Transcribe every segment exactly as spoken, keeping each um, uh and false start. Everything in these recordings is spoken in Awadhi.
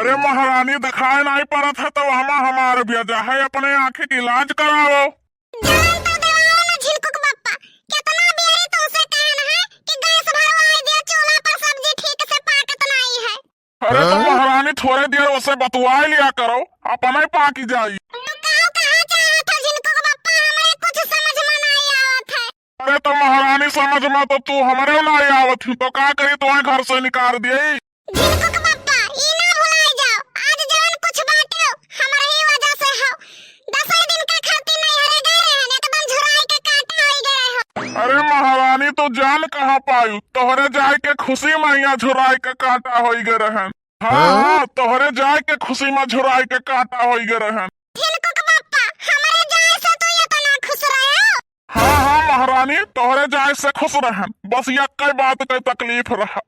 अरे महारानी, देखाए नाहीं परत है तो हमा हमार ब्याजा है, अपने आँखी के इलाज कराओ। जलन तो देवाओ ना झिनकुक बप्पा, केतना बेरी तुमसे कहन है कि गैस भरवाई दियो, चूल्हा पर सब्जी ठीक से पाकत नाहीं है। अरे तो हाँ? महारानी, थोड़े देर ओसे बतुआए लिया करो, अपने पाकी जाई। तो काऊ कहा चाहत हो झिनकुक बप्पा, हमरे कुछ समझ में नाहीं आवत है। अरे तो महारानी, समझ में तो तू हमरे नाहीं आवत ही, तो का करी, तुम्हें घर से निकाल दिए। झिनकुक बप्पा, ई ना भुलाई जाओ, आज जवन कुछ बाटे, हमरे ही वजह से हो। दसों दिन का खातिर नैहरे गए रहन, एकदम झुराई के कांटा होई गए हो। अरे महारानी, तो जान कहाँ पायु, तोहरे जाए के खुशी में यहाँ झुराई के कांटा होई गए रहन। हाँ, हाँ? हाँ, तोहरे जाए के खुशी में झुराई के कांटा होई गए रहन। झिनकुक बप्पा, हमरे जाए से तू इतना खुश रहे हो? हाँ, हाँ, महारानी, तोहरे जाए से खुश रहन, बस यक्के बात के तकलीफ रहा।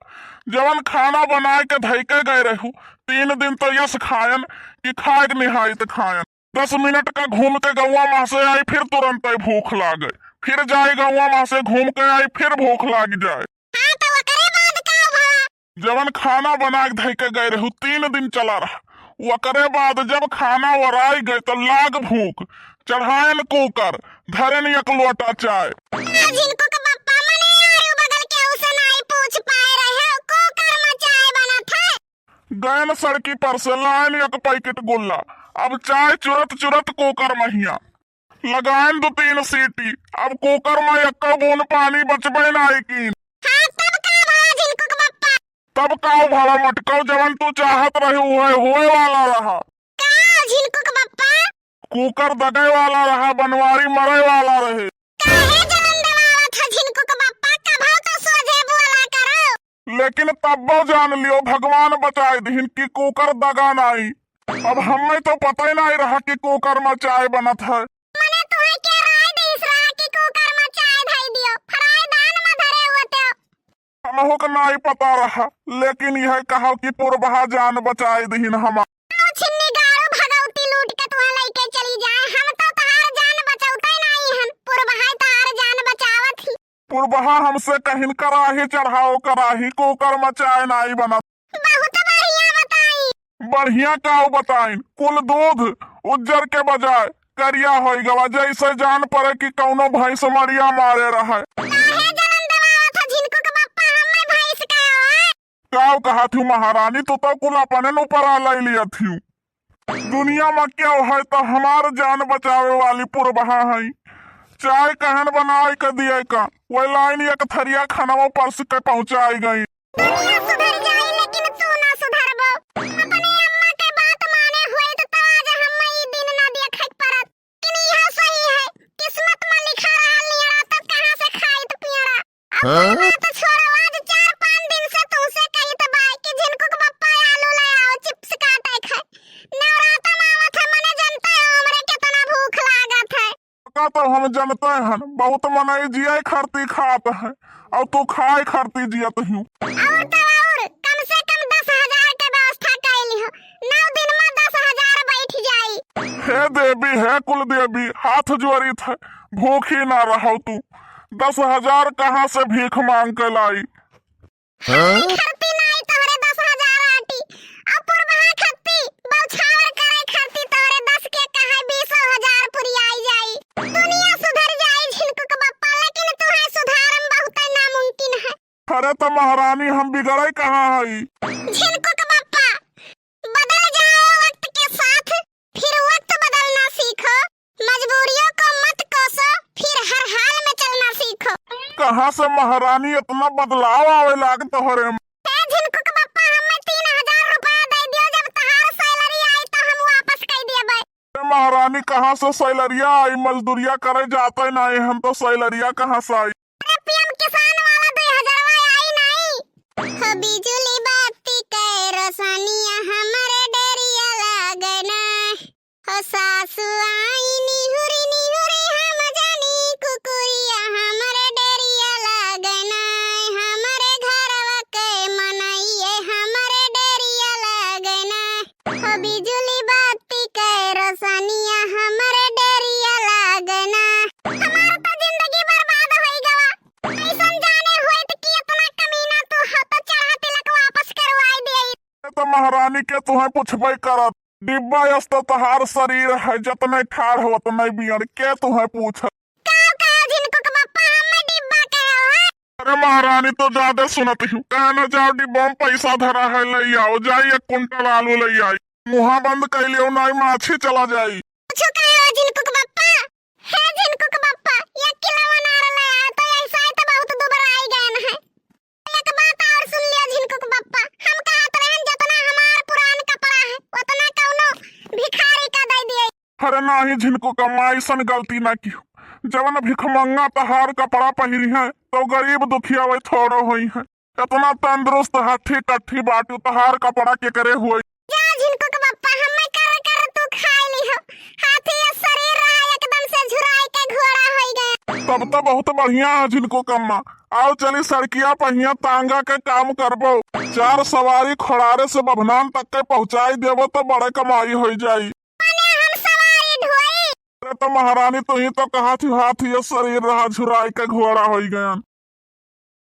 जवन खाना बनाए के धइके गए रहू, तीन दिन तो यस खायन कि खाए के निहायत खायन। दस मिनट का घूम के गौवा में से आई, फिर तुरंत ही भूख लागे, फिर जाए गौवा में से घूम के आई, फिर भूख लाग जाए। हाँ, तो ओकरे बाद का भला? जवन खाना बना के धइ के गए रहू, तीन दिन चला रहा। ओकरे बाद जब खाना ओराई गए, तो लाग भूख, चढ़ायन कुकर, धरेन एक लोटा चाय। आ, झिनकुक बप्पा, मने आरू बगल केहू से नाई पूछ पाए रहे, कुकर में चाय बनत है। गयन सड़की पर से लायन एक पैकेट गुल्ला, अब चाय चुरत चुरत कुकर महिया। लगायन दो तीन सीटी, अब कुकर में एक्को बूंद पानी बचबे नाई कीन। हाँ, तब का भला झिनकुक बप्पा? तब का भला मटकऊ, जवन तू चाहत रहे उहे होए वाला रहा। का झिनकुक बप्पा? कुकर दगे वाला रहा, बनवारी मरे वाला रहे। काहे जलन देवावत ह झिनकुक बप्पा, कभो तो सोझे बोला करो। लेकिन तब्बो जान लियो, भगवान बचाए दिहिन कि कुकर दगा नाई। अब हमें तो पता ही नाई रहा कि कुकर में चाय बनत है। मने तुहे के राय देस रहा कि कुकर में चाय धई दियो, फ्राई दान में धरे होते। हमहू के नाई पता रहा, लेकिन यह कहा कि पुरबहा जान बचाए दिहिन हमार। आओ छिन्नी गारू भगवती लूट के तुहे लइके चली जाए, हम तो तहार जान बचौते नाई हन, पुरबहा तहार जान बचावत ही। पुरबहा हमसे कहिन कराही चढ़ाओ कराही, कुकर में चाय नाई बनत। बहुत बढ़िया बताई। बढ़िया काऊ बताइन, कुल दूध उज्जर के बजाय करिया होई गवा, जैसे जान पड़े कि कौनो भैंस मरिया मारे रहे। काहे जलन देवावत ह झिनकुक बप्पा, हमें भैंस का है? काऊ कहा थी महारानी, तू तो कुल अपने ऊपर आ ले लिया थी। दुनिया में क्यों है तो हमार जान बचावे वाली पुरबहा है। चाय कहन बनाए के दिए का, वह लाइन एक थरिया खानवा परस के पहुंचाई गई। दुनिया सुधर जाई, लेकिन तू ना सुधरबो। अपने अम्मा के बात माने होइत त आज हम्मे ई दिन ना देखे के पड़त। लेकिन इहो सही है, किस्मत में लिखा रहल नियरा त कहाँ से खाइत पियरा। अब हाँ? बात छोड़ो, आज चार पाँच दिन से तुमसे कहित बा कि झिनकुक बप्पा आलू ले आओ, चिप्स काटे खाए। नवराता में आवत है, मने जनते हो हमरे कितना भूख लागत है। का तो हम जनते हन, बहुत मनई जिए खरती खात है, और तू खाए खरती जियत हूँ। और तो और, कम से कम दस हजार के व्यवस्था कर लिहो, नौ दिन में दस हजार बैठ जाई। हे देवी, हे कुल देवी, हाथ जोड़ी थे, भूखी ना रहो तू। दस हजार कहाँ से भीख मांग के लाई? हाँ? खरती नाई तोहरे दस हजार आटी, और पुरबहा खत्ती, बौछावर करे खरती तोहरे दस के कहे बीसो हजार पुरियाई जाई। दुनिया सुधर जाई झिनकुक बप्पा, लेकिन तुहे सुधारम बहुत नामुमकिन है। अरे त महारानी, हम बिगड़े कहाँ हई? झिनकुक बप्पा, बदल जाओ वक्त के साथ, फिर वक्त बदलना सीखो, मजबूरियों को मत कोसो, फिर हर हाल में चलना सीखो। कहाँ से महारानी इतना बदलाव आवे लाग तोहरे में? ए झिनकुक बप्पा, हमें तीन हजार रुपया दे दियो, जब तहार सैलरी आई तो हम वापस कर देबे। ए महारानी, कहाँ से सैलरिया आई? मजदूरिया करे जाते नहीं हम, तो सैलरिया कहाँ से आई? अरे पीएम किसान वाला दो हजारवा आई नहीं। हो बिजुली बत्ती के रोशनिया हमरे डेरिया लागे ना। हो सासु आई निहुरी निहुरी हम जानी कुकुरिया हमरे डेरिया लागे ना। हमरे घरवा के मनइये हमरे डेरिया लागे ना। हो बिजुली बत्ती के रोशनिया हमरे डेरिया लागे ना। हमार तो जिंदगी बर्बाद होई गवा। ऐसन जाने होइत कि इतना कमीना तू हो तो चढ़ा तिलकवा महारानी के तुहैं पूछबै करत, डिब्बा यस तो तोहार शरीर है, जतनै ठाढ़ हो ओतनै बियड़, के तुहैं पूछत। का कहो झिनकुक बप्पा, हम्मै डिब्बा कहो है? अरे महारानी, तो जादे सुनत ही, कहे न जाओ डिब्बा में पैसा धरा है, लइ आओ, जाई एक कुंटल आलू लइ आई, मुहा बंद कइ लियो, नाहीं माछी चला जाई। कुछ कहो झिनकुक बप्पा, हे झिनकुक बप्पा, एक किलो अनार लइ आओ, तो ऐसा ही तो बहुत दुबराई गए हैं। एक बात और सुन लियो झिनकुक बप्पा, हम कहत रहन जतना हमार पुरान कपड़ा है, ओतना कउनो भिखारी का दइ दिए। अरे नाहीं झिनकुक अम्मा, अइसन गलती ना किहो। जवन भिखमंगा तोहार कपड़ा पहिरिहैं, तउ गरीब दुखिया वही थोड़ो होइहैं। एतना तंदुरुस्त हट्ठी कट्ठी बाटू, तोहार कपड़ा केकरे होई? जा झिनकुक बप्पा, हम्मै कर कर तू खाइ लिहो। हाथी ये शरीर रहा एकदम से झुराइ के घोड़ा होइ गया। तब तो बहुत बढ़िया है झिनकुक अम्मा। आओ चली सड़किया पहिया तांगा के काम करबो। चार सवारी खोड़ारे से बभनान तक के पहुँचाइ देबो तो बड़े कमाई होइ जाई। माने हम सवारी ढोई? अरे तो महारानी, तुहीं तो कहत ही हाथी ये शरीर रहा झुराइ के घोड़ा होइ गया।